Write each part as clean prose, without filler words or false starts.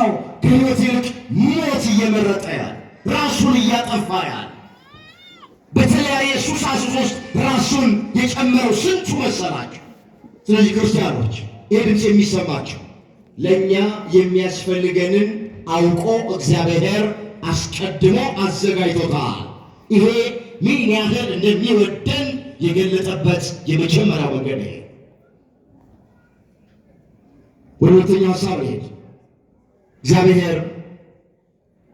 አዎ፣ ከሕይወት ይልቅ ሞት እየመረጠ ያለ፣ ራሱን እያጠፋ ያለ፣ በተለያየ ሱሳሱስ ውስጥ ራሱን የጨመረው ስንቱ መሰላቸው? ስለዚህ ክርስቲያኖች፣ ይህ ድምፅ የሚሰማቸው፣ ለእኛ የሚያስፈልገንን አውቆ እግዚአብሔር አስቀድሞ አዘጋጅቶታል። ይሄ ምን ያህል እንደሚወደን የገለጠበት የመጀመሪያው መንገድ ይሄ። ወደ ሁለተኛው ሀሳብ ልሄድ። እግዚአብሔር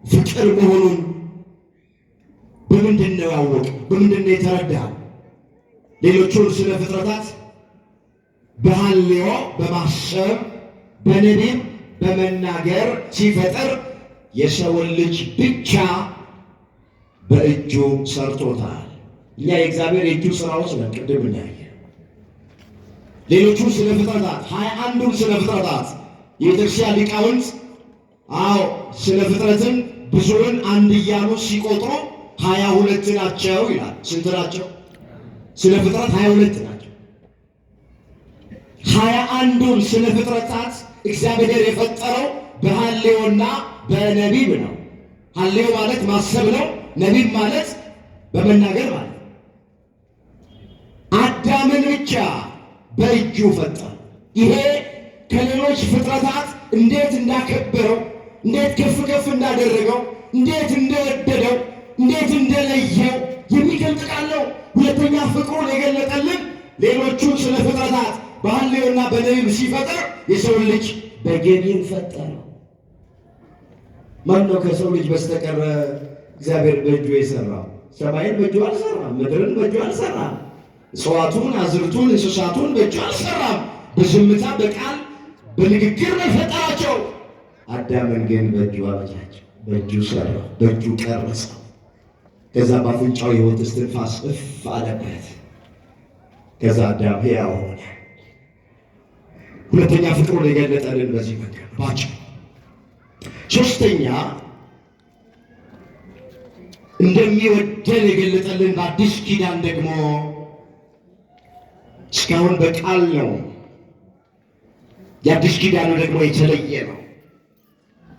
ፍቅር መሆኑን በምንድን ነው ያወቅ? በምንድን ነው የተረዳ? ሌሎቹን ስነ ፍጥረታት በሐልዮ በማሰብ፣ በነቢብ በመናገር ሲፈጥር የሰውን ልጅ ብቻ በእጁ ሰርቶታል። እኛ የእግዚአብሔር የእጁ ስራዎች ነን። ቅድም እናየ ሌሎቹን ስነ ፍጥረታት፣ 21ዱን ስነ ፍጥረታት የቤተክርስቲያን ሊቃውንት፣ አዎ፣ ስነ ፍጥረትን ብዙውን አንድ እያሉ ሲቆጥሩ 22 ናቸው ይላል። ስንት ናቸው? ስነ ፍጥረት 22 ናቸው። 21ዱን ስነ ፍጥረታት እግዚአብሔር የፈጠረው በሐልዮና በነቢብ ነው። ሐልዮ ማለት ማሰብ ነው። ነቢብ ማለት በመናገር ማለት። አዳምን ብቻ በእጁ ፈጠረ። ይሄ ከሌሎች ፍጥረታት እንዴት እንዳከበረው፣ እንዴት ከፍ ከፍ እንዳደረገው፣ እንዴት እንደወደደው፣ እንዴት እንደለየው የሚገልጥ ቃል ነው። ሁለተኛ ፍቅሩን የገለጠልን ሌሎቹን ስነ ፍጥረታት በሐልዮና በነቢብ ሲፈጥር የሰውን ልጅ በገቢር ፈጠረው። ማን ነው ከሰው ልጅ በስተቀረ እግዚአብሔር በእጁ የሰራው? ሰማይን በእጁ አልሰራም። ምድርን በእጁ አልሰራም። እጽዋቱን፣ አዝርቱን፣ እንስሳቱን በእጁ አልሰራም። በዝምታ፣ በቃል፣ በንግግር ነው የፈጠራቸው። አዳምን ግን በእጁ አበጃቸው፣ በእጁ ሰራው፣ በእጁ ቀረጸው። ከዛ በአፍንጫው የሕይወት እስትንፋስ እፍ አለበት። ከዛ አዳም ሕያው ሆነ። ሁለተኛ ፍቅሩን የገለጠልን በዚህ መንገድ ባጭሩ። ሶስተኛ እንደሚወደን የገለጠልን በአዲስ ኪዳን ደግሞ፣ እስካሁን በቃል ነው። የአዲስ ኪዳኑ ደግሞ የተለየ ነው።